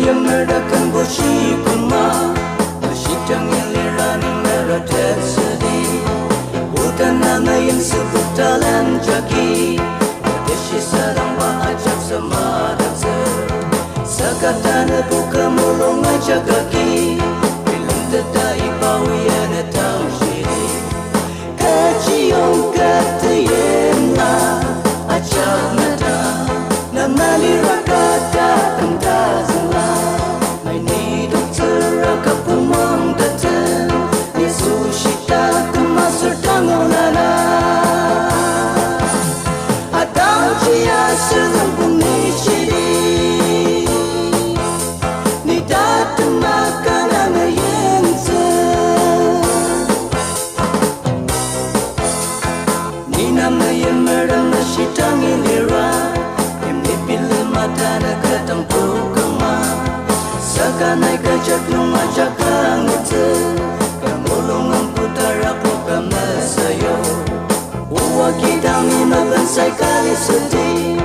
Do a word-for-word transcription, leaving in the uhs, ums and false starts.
Yimer ta kenbo shi koma, meshidangi lira nung mera tetsüdi. Oda na meyim süpok talang jagi, ateshi sadangba ajak sema tatsü. Saka tanü pukam mulung ajak agi, bilemteta iba oya na tang shidi. Kechiyong kü teyimla ajak meta, na mali rakata tang tazüngla. Aini toktsüra ka pumang tatsü, Yisu shita küm aser tango lala. Atangji aser züngpung ni shidi, ni tatema kanga meyimtsü. Ni na meyimer ta meshidangi lira, yimli bilema tanü ka tang pukama. Saka nai kü jak nung ajak angutsü, kü mulung angkutara puka mesayo. Oa kidang ni mepensai kali südi,